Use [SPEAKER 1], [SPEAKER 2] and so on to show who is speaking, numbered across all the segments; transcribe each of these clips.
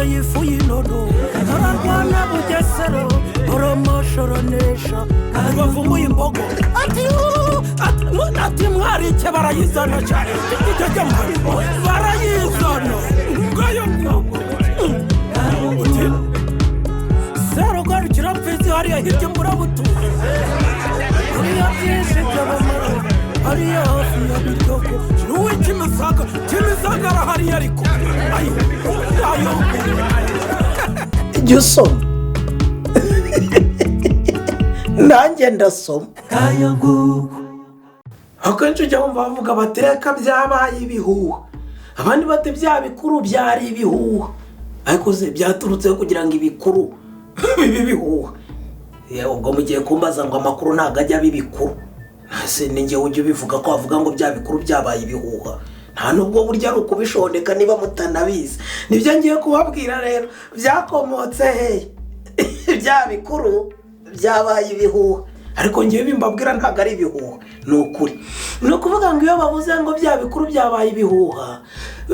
[SPEAKER 1] Yateye ifu y'inono, ararwana Bugesera, aramashoranesha. Bavumuye imbogo ati "Yuuu!" Ati mwarike barayizana cyane, barayizana ngayo nguko. Uti Serugarukira mfizi hariya hirya imburabutuzi, hariya byinshi by'abamara, hariya hafi ya Biryogo n'uw'Ikimisaga. Kimisagara hariya, ariko ayo ayo.
[SPEAKER 2] Jya usoma, nanjye ndasoma.
[SPEAKER 1] Ngayo nguko.
[SPEAKER 2] Akenshi ujya wumva bavuga bati: "Reka, byabaye ibihuha." Abandi bati: "Bya bikuru byari ibihuha." Ariko se byaturutseho kugira ngo ibikuru bibe ibihuha? Ubwo mugiye kumbaza ngo amakuru ntabwo ajya aba ibikuru. Ese ni njye ujya ubivuga ko bavuga ngo bya bikuru byabaye ibihuha? Nta nubwo burya ari ukubishondeka niba mutanabizi. Nibyo ngiye kubabwira rero. Byakomotse he bya bikuru byabaye ibihuha? Ariko ngewe bimbabwira ntabwo ari ibihuha, ni ukuri. Ni ukuvuga ngo iyo bavuze ngo bya bikuru byabaye ibihuha,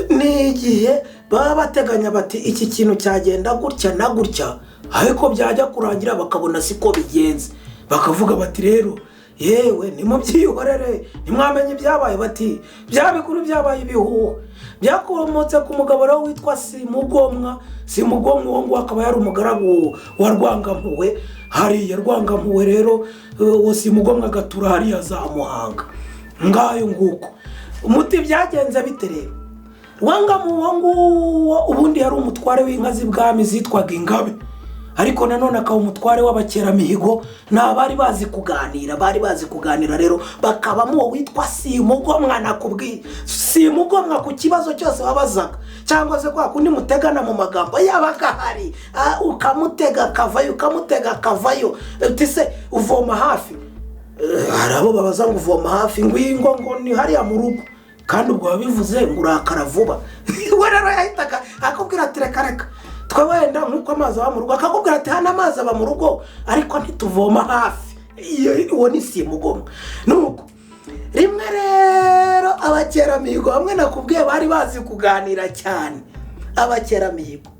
[SPEAKER 2] ni igihe baba bateganya bati: "Iki kintu cyagenda gutya na gutya," ariko byajya kurangira bakabona siko bigenze, bakavuga bati: "Rero yewe, nimubyihorere, ntimwamenye ibyabaye." Bati: "Bya bikuru byabaye ibihuha." Byakomotse ku mugabo rero witwa Simugomwa. Simugomwa uwo nguwo akaba yari umugaragu wa Rwangampuhwe hariya. Rwangampuhwe rero, uwo Simugomwa agatura hariya za Muhanga. Ngayo nguko. Umuti byagenze bite rero? Rwangampuhwe uwo nguwo ubundi yari umutware w'inka z'ibwami zitwaga ingabe, ariko nanone akaba umutware w'abakeramihigo. Ni abari bazi kuganira, bari bazi kuganira rero, bakabamo uwo witwa Simugomwa. Nakubwiye Simugomwa, ku kibazo cyose wabazaga cyangwa se kwa kundi mutegana mu magambo, yabaga ahari. Ukamutega akavayo, ukamutega akavayo. Uti: "Se uvoma hafi?" Hari abo babaza ngo: "Uvoma hafi?" Ngo iyi ngo ni hariya mu rugo. Kandi ubwo wabivuze ngo urakara vuba. We rero yahitaga akubwira ati: "Reka reka, twe wenda nk'uko amazi aba mu rugo." Akakubwira ati: "Hano amazi aba mu rugo, ariko ntituvoma hafi." Uwo ni Simugomwa. Nuko rimwe rero abakeramihigo bamwe nakubwiye bari bazi kuganira cyane, abakeramihigo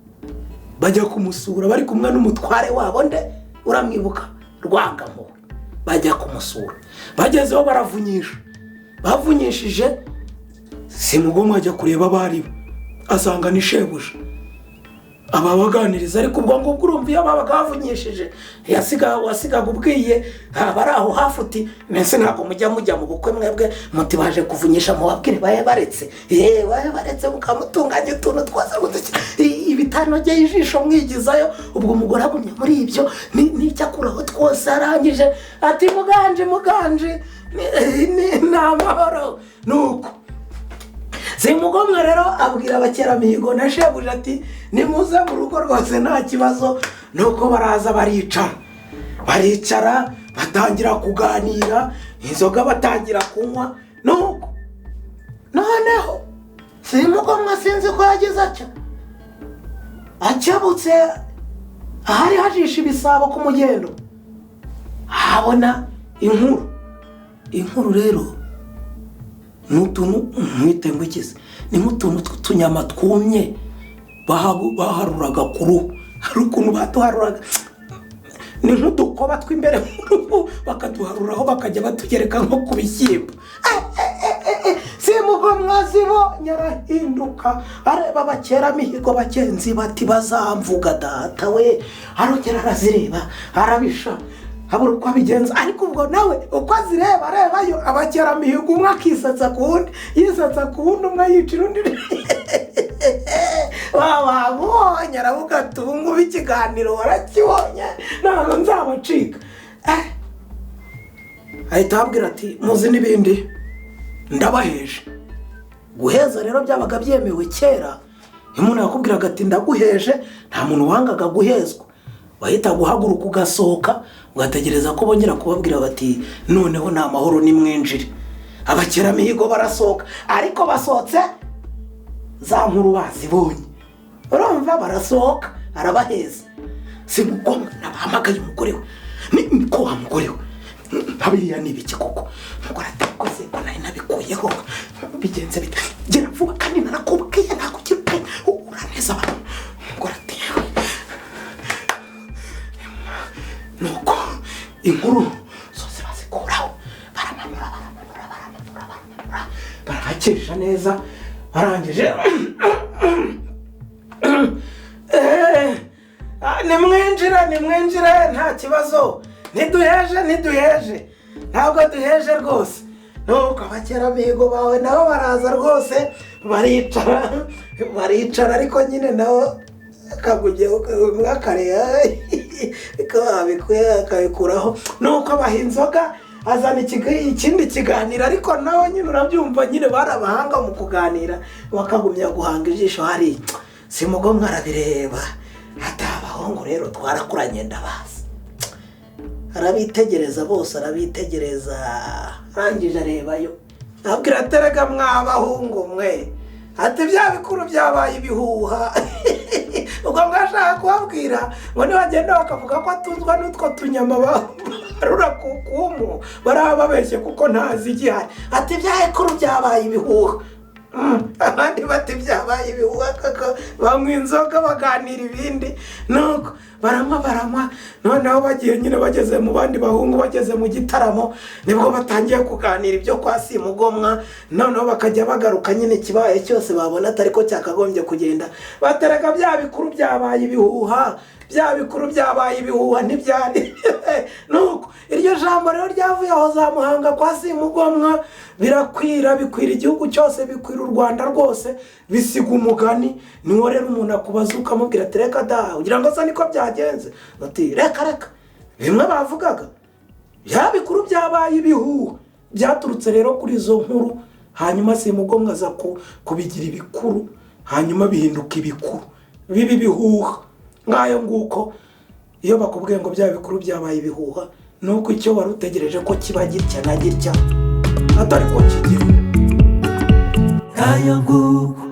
[SPEAKER 2] bajya kumusura bari kumwe n'umutware wabo. Nde? Uramwibuka? Rwangampuhwe. Bajya kumusura, bagezeho baravunyisha. Bavunyishije, Simugomwa ajya kureba abari bo, asanga ni shebuja. Ababaganiriza. Ariko ubwo ngubwo urumva iyo babaga bavunyishije, wasigaga ubwiye abari aho hafi uti: "Mbese ntabwo mujya mu bukwe mwebwe?" Muti: "Baje kuvunyisha, mubabwire babe baretse." Yeee, babe baretse, mukamutunganya utuntu twose, ibitanogeye ijisho mwigizayo. Ubwo umugore agumye muri ibyo n'icyo akuraho twose. Arangije ati: "Muganje, muganje, ni amahoro." Nuko Simugomwa rero abwira abakeramihigo na shebuja ati: "Nimuze mu rugo rwose, nta kibazo." Nuko baraza baricara, baricara batangira kuganira, inzoga batangira kunywa. Nuko noneho Simugomwa sinzi ko yagize atya, akebutse ahari hajishe ibisabo ku mugendo, ahabona inkuru. Inkuru rero ni utuntu mwite ngo ikize, ni nk'utuntu tw'utunyama twumye baharuraga ku ruhu. Hari ukuntu batuharuraga, ni nk'udukoba tw'imbere mu ruhu, bakaduharuraho bakajya batugereka nko ku bishyimbo. Simugomwa zibonye arahinduka, areba abakeramihigo bagenzi bati: "Bazamvuga data we." Arongera arazireba, arabisha, habura uko abigenza. Ariko ubwo nawe uko azireba arebayo abakeramihigo, umwe akisetsa ku wundi, yisetsa ku wundi, umwe yicira undi. Babonye aravuga ati: "Ubu ngubu ikiganiro warakibonye, ntabwo nzabacika." Ahita ababwira ati: "Muzi n'ibindi, ndabaheje." Guheza rero byabaga byemewe kera. Iyo umuntu yakubwiraga ati: "Ndaguheje," nta muntu wangaga guhezwa. Wahitaga uhaguruka ugasohoka, ugategereza ko bongera kubabwira bati: "Noneho ni amahoro, nimwinjire." Abakeramihigo barasohoka, ariko basohotse za nkuru bazibonye. Urumva barasohoka, arabaheza. Simugomwa nabahamagaye umugore we: "Ni ko wa mugore we, nka biriya ni ibiki koko?" Umugore atakoze ko nari nabikuyeho, bigenze bite? "Gira vuba, kandi narakubwiye, ntabwo ugira ubwenge, uraneza abantu." Umugore ati Inkuru zose bazikuraho, baramanura, baramanura, baramanura, baramanura, barahakesha neza. Barangije, "Nimwinjire, nimwinjire, nta kibazo, ntiduheje, ntiduheje, ntabwo duheje rwose." Nuko abakeramihigo bawe nabo baraza rwose, baricara, baricara, ariko nyine nabo akareba akabikuraho. Nuko abaha inzoga, azana ikindi kiganiro, ariko nawe nyine urabyumva nyine, bari abahanga mu kuganira, bakagumya guhanga ijisho hariya. Simugomwa arabireba, ati: "Abahungu rero twarakuranye, ndabazi." Arabitegereza bose, arabitegereza, arangije arebayo, abwira: "Aterega mwabahungu mwe," ati: "bya bikuru byabaye ibihuha." Ubwo mwashaka kubabwira ngo nibagenda bakavuga ko atunzwa n'utwo tunyama barura ku kumu, baraba babeshye kuko ntazi igihari. Ati: "Bya bikuru byabaye ibihuha." Abandi bati: "Byabaye ibihuha koko." Banywa inzoga, baganira ibindi, nuko baranywa, baranywa. Noneho bagiye nyine, bageze mu bandi bahungu, bageze mu gitaramo, nibwo batangiye kuganira ibyo kwa Simugomwa. Noneho bakajya bagaruka nyine, ikibaye cyose babona atari ko cyakagombye kugenda, batereka: "Bya bikuru byabaye ibihuha, bya bikuru byabaye ibihuha, ntibyari." Nuko iryo jambo rero ryavuye aho za Muhanga kwa Simugomwa, birakwira, bikwira igihugu cyose, bikwira u Rwanda rwose, bisiga umugani. Niwo rero umuntu akubaza ukamubwira ati: "Reka da, ugira ngo se niko byagenze?" Ati: "Reka reka, bimwe bavugaga, bya bikuru byabaye ibihuha." Byaturutse rero kuri izo nkuru, hanyuma Simugomwa aza kubigira ibikuru, hanyuma bihinduka ibikuru biba ibihuha. Ngayo nguko, iyo bakubwiye ngo bya bikuru byabaye ibihuha, ni uko icyo wari utegereje ko kiba gitya na gitya atari ko kigira.
[SPEAKER 1] Ngayo nguko.